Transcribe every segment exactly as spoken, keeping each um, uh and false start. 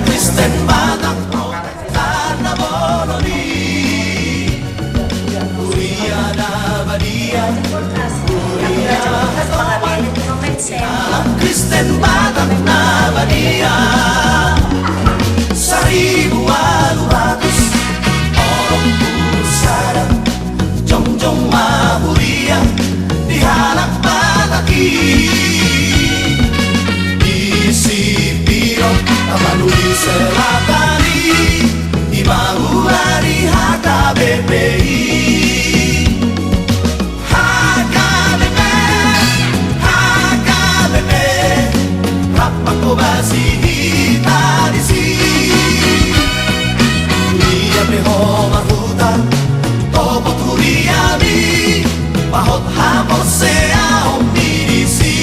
Kristen Batak Protestan na bolon i. Huria na badia, huria na hatopan, halak Kristen Batak na badia. Saribu ualu ratus onom pulu sada, jongjong ma huria di halak Batak i. Di si Piro, Tapanuli Selatan i, i ma huria ni H K B P i. H K B P, H K B P, rap ma hobasi hita disi. Huria pe ho marhuta, topot huriami, pahot haporseaon ni disi.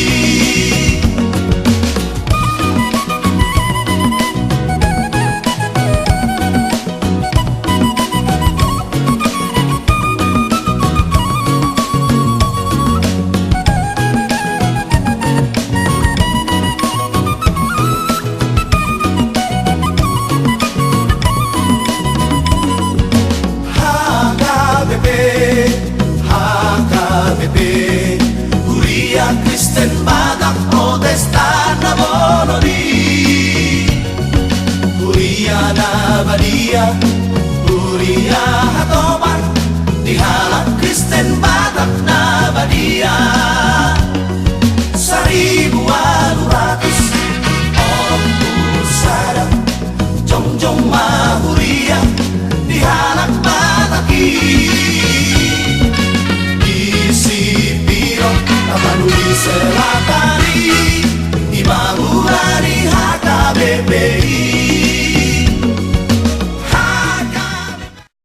H K B P, H K B P, huria Kristen Batak Protestan na bolon i. Huria na badia, huria hatopan, di halak Kristen Batak na badia. Saribu ualu ratus onom pulu sada, jongjong ma huria